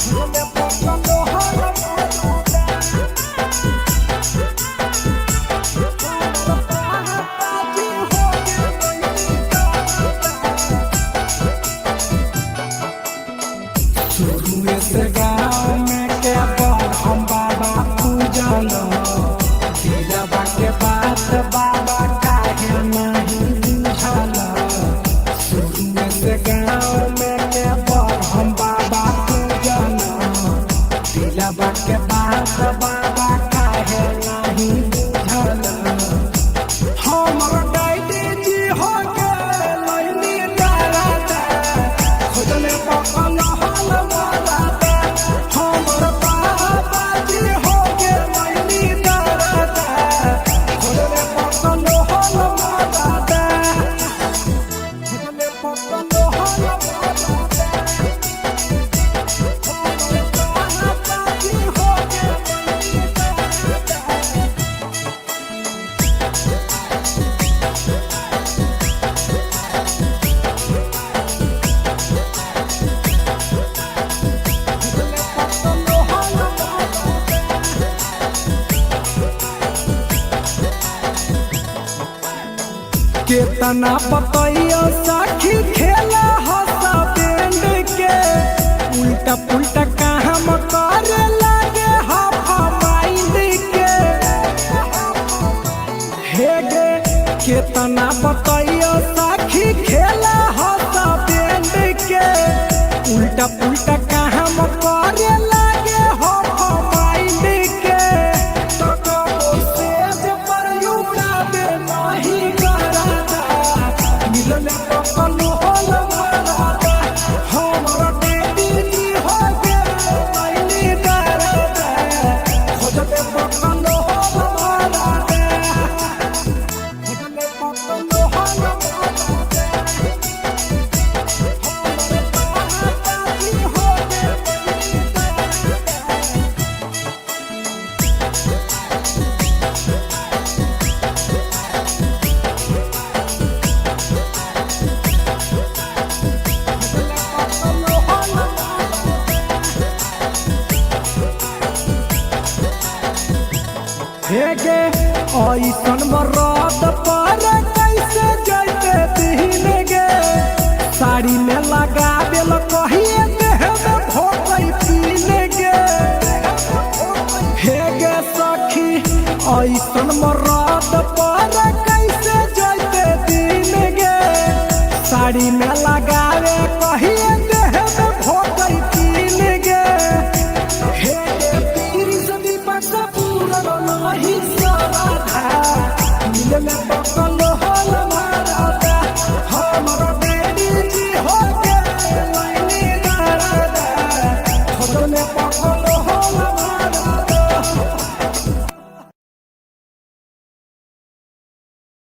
खोजले पकलो हल मारादा। हमर पापा जी हो गेलैनी दादा। शुरुए से गाँव में के पर हम बाबा पूजल, दिलवा के बात बाबा काहे नहीं बुझल। शुरुए से गाँव में के पर हम बाबा पूजल, दिलवा के बात बाबा काहे नहीं बुझल। हमर डैडी जी हो गेलैनी दादा, खोजले पकल हल मारादा। हमर बाबा जी हो गेलैनी दादा, खोजले पकल हल मारादा। खोजले पकल हल मारादा। हमर बाबा जी हो गेलैनी दादा। केतना बतैयो साखी खेला हसा बैंड के, उल्टा पुल्टा काम करे लागे हाफा माइंड के। हे गे केतना बतैयो साखी खेला हसा बैंड के, उल्टा पुल्टा काम करे लागे हाफा माइंड के। तो कबो सेज पर उड़ावे नाही कराता, मिलले पकलो हल माराता। हमर डैडी जी हो गेलैनी दादा, खोजले पकलो हल माराता। खोजले पकलो हल माराता। हमर बाबा जी हो गेलैनी दादा। हे गे ऐसन मरद पर कैसे जैते दिन गे, साड़ी में लगा देल कहिए देह में भोकै पीन गे। हे गे सखी ऐसन मरद पर कैसे जैते दिन गे, साड़ी में लगावे कहिए देह में भोकै पीन गे। हे गे पीर दीपक पूरन नहीं सराधा, मिलले पकल हल मारादा। हमर डैडी जी हो गेलैनी दादा, खोजले पकल हल